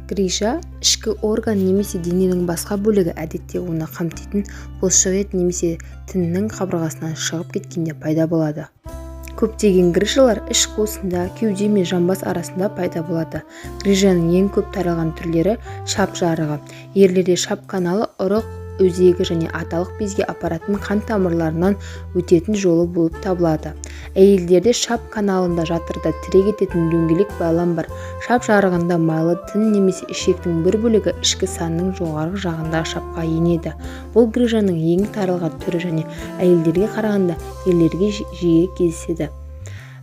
Грыжа – ішкі орган немесе дененің басқа бөлігі, әдетте оны қамтитын бұлшық ет немесе тіннің қабырғасынан шығып кеткенде пайда болады. Көптеген грыжалар іш қуысында, кеуде мен жамбас арасында пайда болады. Грыжаның ең көп таралған түрлері – шап жарығы. Ерлерде шап каналы ұрық өзегі және аталық безге апаратын қан тамырларынан өтетін жолы болып табылады. Әйелдерде шап каналында жатырда тірек ететін дөңгелек байлам бар. Шап жарығында майлы тін немесе ішектің бір бөлігі ішкі санның жоғарғы жағындағы шапқа енеді. Бұл грыжаның ең таралған түрі және әйелдерге қарағанда ерлерге жиі кездеседі.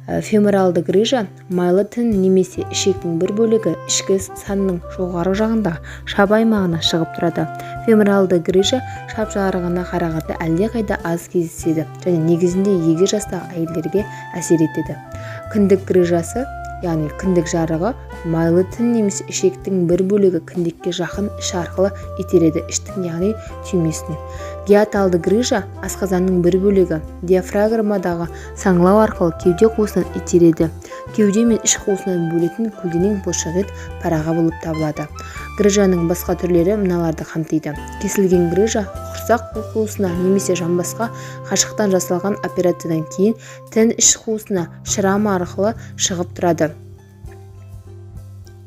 Феморалды грыжа – майлы тін немесе ішектің бір бөлігі ішкі санның жоғарғы жағындағы шап аймағына шығып тұрады. Феморалды грыжа шап жарығына қарағанда әлдеқайда аз кездеседі және негізінде егде жастағы әйелдерге әсер етеді. Кіндік грыжасы, яғни кіндік жарығы – майлы тін немесе ішектің бір бөлігі кіндікке жақын іш арқылы итереді іштің, яғни түймесін. Гиаталды грыжа – асқазанның бір бөлігі диафрагмадағы саңылау арқылы кеуде қуысынан итереді, кеуде мен іш қуысынан бөлетін көлденең бұлшықет парағы болып табылады. Грыжаның басқа түрлері мыналарды қамтиды: кесілген грыжа – құрсақ қуысына немесе жамбасқа қашықтан жасалған операциядан кейін тін іш қуысына шрам арқылы шығып тұрады.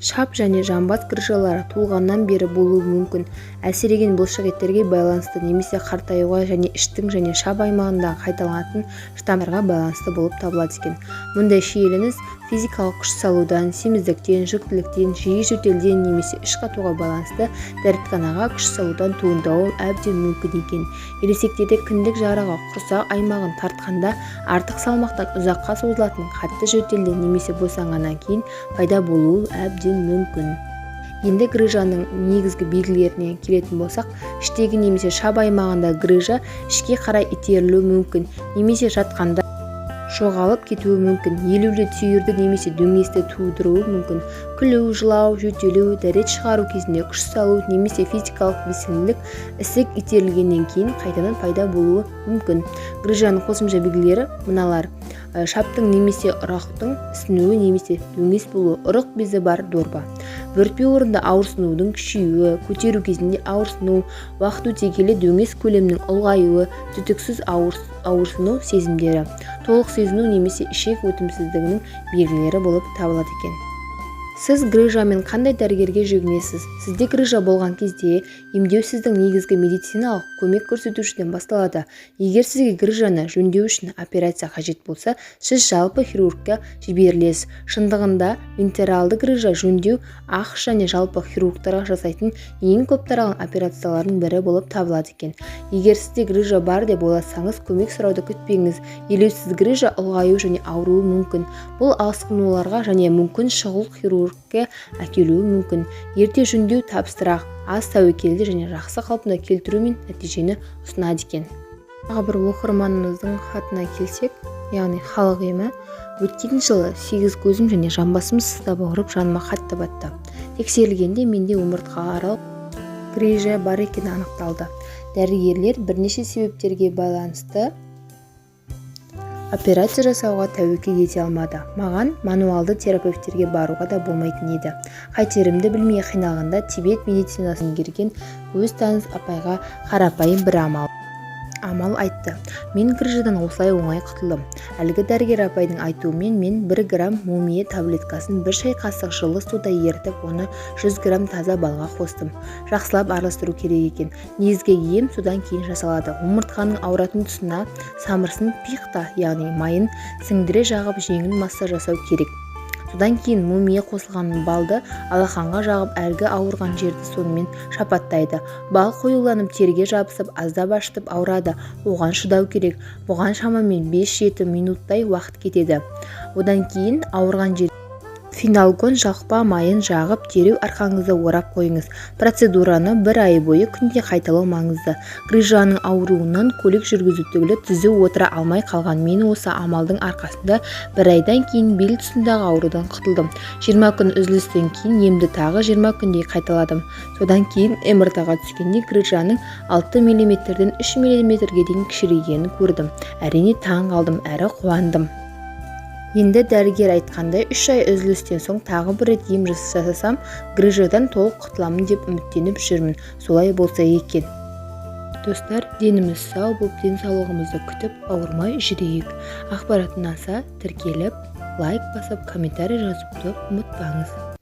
Шап және жамбас грыжалары туылғаннан бері болуы мүмкін, әлсіреген бұлшықеттерге байланысты немесе қартаюға және іштің және шап аймағындағы қайталанатын штаммдарға байланысты болып табылады екен. Мұндай шиеленіс физикалық күш салудан, семіздіктен, жүктіліктен, жиі жөтелден немесе іш қатуға байланысты дәретханаға күш салудан туындауы әбден мүмкін екен. Ересектерде кіндік жарығы құрсақ аймағын тартқанда, артық салмақтан, ұзаққа созылатын қатты жөтелден немесе босанғаннан кейін пайда болуы әбден мүмкін. Енді грыжаның негізгі белгілеріне келетін болсақ, іштегі немесе шап аймағында грыжа ішке қарай итерілуі мүмкін немесе жатқанда жоғалып кетуі мүмкін, елеулі түйірді немесе дөңесті тудыруы мүмкін. Күлу, жылау, жөтелу, дәрет шығару кезінде күш салу немесе физикалық белсенділік, ісік итерілгеннен кейін қайтадан пайда болуы мүмкін. Грыжаның қосымша белгілері мыналар: шаптың немесе ұрықтың ісінуі немесе дөңес болуы, ұрық безі бар дорба, бөртпе орнында ауырсынудың күшеюі, көтеру кезінде ауырсыну, уақыт өте келе дөңес көлемінің ұлғаюы, түтіксіз ауырсыну сезімдері, толық сезіну немесе ішек өтімсіздігінің белгілері болып табылады екен. Сіз грыжамен қандай дәрігерге жүгінесіз? Сізде грыжа болған кезде емдеу сіздің негізгі медициналық көмек көрсетушіден басталады. Егер сізге грыжаны жөндеу үшін операция қажет болса, сіз жалпы хирургке жіберілесіз. Шындығында, вентералды грыжа жөндеу АҚШ және жалпы хирургтарға жасайтын ең көп таралған операциялардың бірі болып табылады екен. Егер сізде грыжа бар деп ойласаңыз, көмек сұрауды күтпеңіз. Елеусіз грыжа ұлғаюы және ауруы мүмкін. Бұл асқынуларға және мүмкін шұғыл хирургке әкелуі мүмкін. Ерте жөндеу табыстырақ, аз тәуекелді және жақсы қалпына келтіру мен нәтижені ұсынады екен. Тағы бір оқырманымыздың хатына келсек, яғни халық емі: Өткен жылы сегіз көзім және жамбасым сыздап ауырып, жаныма қатты батты. Тексерілгенде менде омыртқааралық грыжа бар екені анықталды. Дәрігерлер бірнеше себептерге байланысты операция жасауға тәуекел ете алмады. Маған мануалды терапевтерге баруға да болмайтын еді. Қайтерімді білмей қиналғанда тибет медицинасын меңгерген өз таныс апайға қарапайым бір амал айтты. Мен грыжадан осылай оңай құтылдым. Әлгі дәрігер апайдың айтуымен, мен 1 грамм мумие таблеткасын 1 шай қасық жылы суда ерітіп, оны 100 грамм таза балға қостым. Жақсылап араластыру керек екен. Негізгі ем содан кейін жасалады. Омыртқаның ауыратын тұсына самырсын пихта, яғни майын сіңдіре жағып, жеңіл массаж жасау керек. Содан кейін мумие қосылған балды алақанға жағып, әлгі ауырған жерді сонымен шапаттайды. Бал қоюланып, теріге жабысып, аздап ашытып ауырады. Оған шыдау керек. Бұған шамамен 5-7 минуттай уақыт кетеді. Одан кейін ауырған жер финалгон жақпа майын жағып, дереу арқаңызды орап қойыңыз. Процедураны бір ай бойы күнде қайталау маңызды. Грыжаның ауруынан көлік жүргізу түгілі, түзу отыра алмай қалған мен осы амалдың арқасында бір айдан кейін бел тұсындағы аурудан құтылдым. 20 күн үзілістен кейін емді тағы 20 күндей қайталадым. Содан кейін МРТ-ға түскенде грыжаның 6 миллиметрден 3 миллиметрге дейін кішірейгенін көрдім. Әрине, таң қалдым әрі қуандым. Енді дәрігер айтқандай, 3 ай үзілістен соң тағы бір рет ем жасасам, грыжадан толық құтыламын деп үміттеніп жүрмін. Солай болса екен. Достар, деніміз сау болып, денсаулығымызды күтіп, ауырмай жүрейік. Ақпарат ұнаса, тіркеліп, лайк басып, комментарий жазуды ұмытпаңыз.